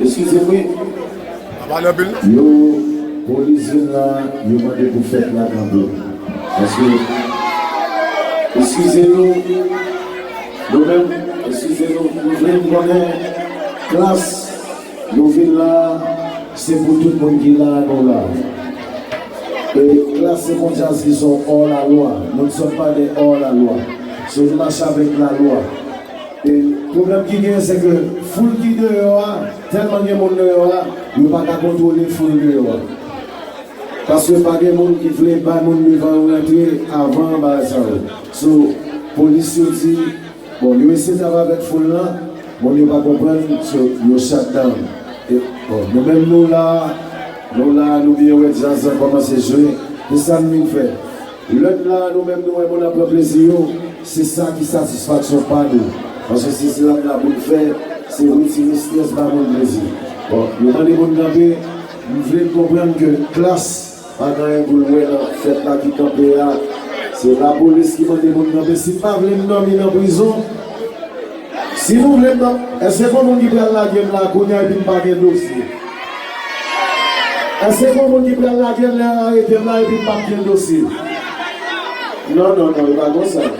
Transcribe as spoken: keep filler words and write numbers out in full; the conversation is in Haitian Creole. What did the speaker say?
Eskize m wi. Yo, polis vin la, yo mande pou fèt la kanpe. Paske, eskize nou, nou menm, eskize nou, nou vle konnen klas, nou vin la, se pou tout moun ki la, nou la. E klas se yon djaz ki son hors la loi. Nous ne sommes pas des hors la loi. Se nou mache avèk la lwa. E pwoblèm ki genyen, se ke foul ki deyò a, tèlman gen moun deyò a, yo pa ka kontwole foul deyò a. Paske pa gen moun ki vle bay moun devan yo rantre avan bagay sa yo. So, polis yo di, bon, yo eseye travay avèk foul lan, moun yo pa konprann, so, yo shut down. E, bon, nou menm nou la, nou la, nou byen wè djaz lan kòmanse jwe, se sa n vin fè. Lè n la, nou menm nou wè moun ap pran plezi yo, se sa ki satisfaksyon pa nou. Paske se sila n la pou n fè, se retire estrès ba moun plezi. Bon, yo mande moun kanpe, m vle n konprann ke klas pa gen anyen pou l wè nan fèt la ki kanpe a. Se lapolis ki mande moun kanpe. Si n pa vle n dòmi nan prizon, si nou vle m nan, èske gon moun ki pral lage m la kounye a epi m pa gen dosye? Èske gon moun ki pral lage m lè arete m la epi m p ap gen dosye? Non, non, non, e pa konsa.